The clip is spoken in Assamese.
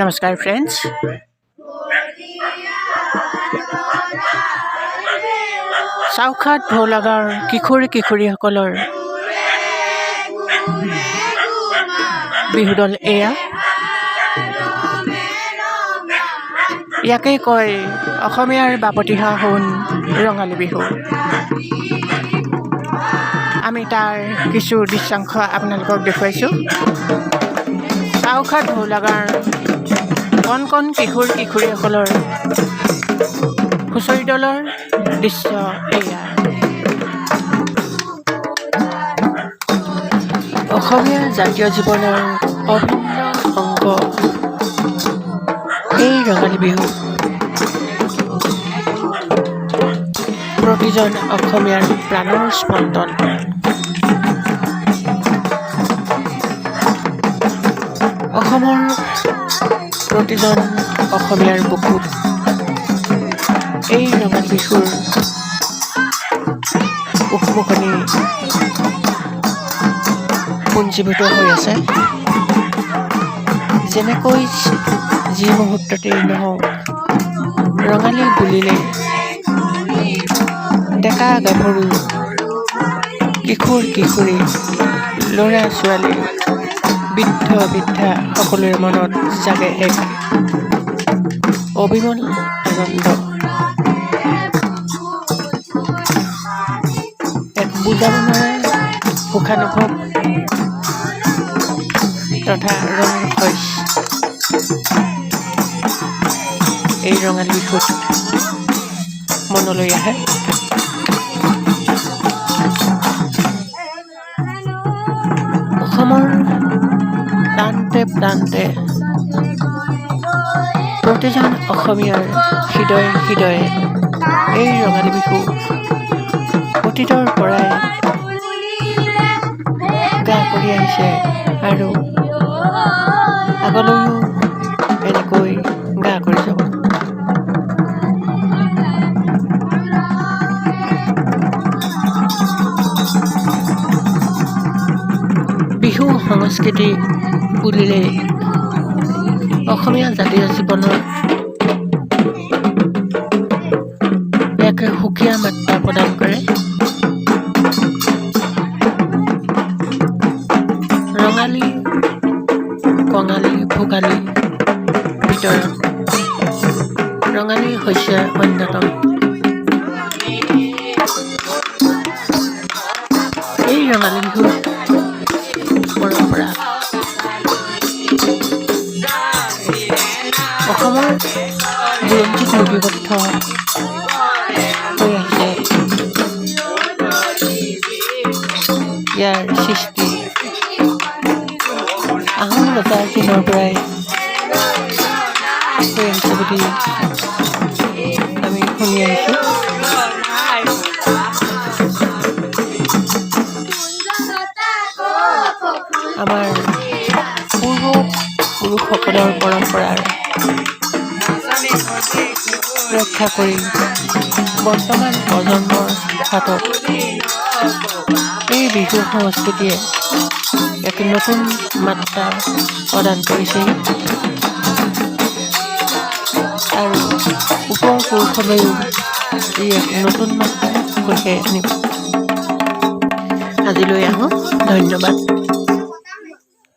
নমস্কাৰ ফ্ৰেণ্ডছ। চৌখাট ভোলাগাঁৱৰ কিশোৰ কিশোৰীসকলৰ বিহুদল এয়া। ইয়াকেই কয় অসমীয়াৰ বাপতিহা সোণ ৰঙালী বিহু। আমি তাৰ কিছু দৃশ্যাংশ আপোনালোকক দেখুৱাইছোঁ। চৌখাট ভোলাগাঁৱৰ কণ কণ কিশোৰ কিশোৰীসকলৰ হুঁচৰি দলৰ দৃশ্য এয়া। অসমীয়া জাতীয় জীৱনৰ অভিন্ন অংগ এই ৰঙালী বিহু প্ৰতিজন অসমীয়াৰ প্ৰাণৰ স্পন্দন। অসমৰ প্ৰতিজন অসমীয়াৰ বুকুত এই ৰঙালী বিহুৰ উকমুকনি পুঞ্জীভূত হৈ আছে। যেনেকৈ যি মুহূৰ্ততেই নহওক, ৰঙালী বুলিলে ডেকা গাভৰু, কিশোৰ কিশোৰী, ল'ৰা ছোৱালী, বৃদ্ধ বৃদ্ধা সকলোৰে মনত জাগে এক অবিমল আনন্দ, এক বুজাব নোৱাৰা সুখানুভৱ তথা ৰং ৰহইচ এই ৰঙালী বিহুত মনলৈ আহে। অসমৰ প্ৰান্তে প্ৰান্তে প্ৰতিজন অসমীয়াৰ হৃদয়ে হৃদয়ে এই ৰঙালী বিহু অতীতৰ পৰাই গা কৰি আহিছে আৰু আগলৈও এনেকৈ গা কৰি যাব। বিহু সংস্কৃতি বুলিলেই অসমীয়া জাতীয় জীৱনৰ এক সুকীয়া মাত্ৰা প্ৰদান কৰে। ৰঙালী, কঙালী, ভোগালী ভিতৰত ৰঙালী হৈছে অন্যতম। এই ৰঙালী বিহুৰ পৰম্পৰা অসমৰ বুৰঞ্জীত লিপিবদ্ধ হৈ আহিছে। ইয়াৰ সৃষ্টি আহোম ৰজাৰ দিনৰ পৰাই হৈ আহিছে বুলি আমি শুনি আহিছোঁ। আমাৰ পূৰ্বপুৰুষসকলৰ পৰম্পৰাৰ ৰক্ষা কৰি বৰ্তমান প্ৰজন্মৰ হাতত এই বিহু সংস্কৃতিয়ে এক নতুন মাত্ৰা প্ৰদান কৰিছে আৰু ওপৰ পুৰুষলৈও ই এক নতুন মাত্ৰা কঢ়িয়াই আনিব। আজিলৈ আহোঁ, ধন্যবাদ।